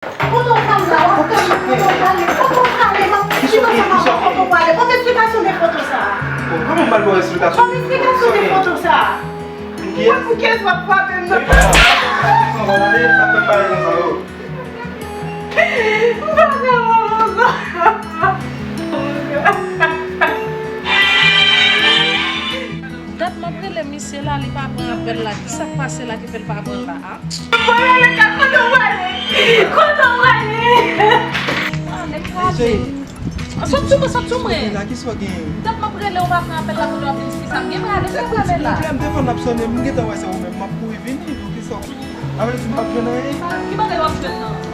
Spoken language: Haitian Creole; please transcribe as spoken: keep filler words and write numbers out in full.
Kote w pral la, w ap tann mwen, kote w prale, kote w prale, m ap di nou sa, kote w prale. Ban m esplikasyon de foto sa a. Bon, kòman m pral ba w esplikasyon? Ban m esplikasyon de foto sa a. Mwen pou kiyès w ap frape m nan? Sa w ap fè bagay konsa yo? M pa ka wè konsa. Dat m ap rele misye la, li pa pran apèl la. Kisa k pase la ki fè l pa pran la a? Mwen rele kat, kote w prale? Kote w prale? Ah, nèg kraze. Sot sou mwen, sot sou mwen. La, kisa w genyen? Dat m ap rele w pa pran apèl la, kote w ap vin si sa. M gen prale, m gen prale la. Lè m telefòn ap sonnen, m gentan wè se ou menm, m ap kouri vini, pou kisa w... Sa vle di m p ap jwenn anyen? Ki bagay w ap jwenn nan?